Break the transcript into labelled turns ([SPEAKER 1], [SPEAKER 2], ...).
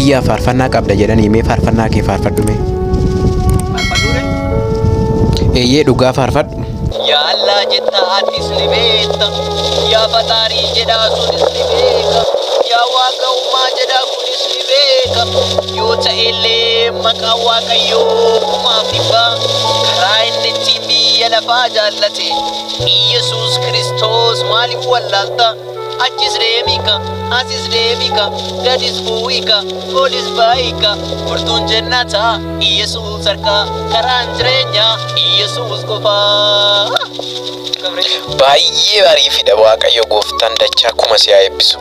[SPEAKER 1] Kiyyaa faarfannaa qabda jedhanii mee faarfannaa kee faarfadhu mee.
[SPEAKER 2] Faarfadhuure?
[SPEAKER 1] Eeyyee dhugaa faarfadhu.
[SPEAKER 2] Yaa Allah jetta atis ni beekta. Yaa Faxaarii jedhaa sunis ni beeka. Yaa Waaqa uumaa jedhaa kunis ni beeka. Yoo ta'ellee maqaan Waaqayyoo kumaaf dhibbaa karaa inni ittiin biyya lafaa jaallate Iyyasuus Kiristoos maaliif wallaalta? Achis deemika, asis deemika, gadis bu'ika, olis ba'ika. Furtuun jennataa Iyyasuus harkaa, karaan jireenyaa Iyyasuus qofaa.
[SPEAKER 1] Baay'ee ariifidha Waaqayyo gooftaan dachaa kuma si haa eebbisu.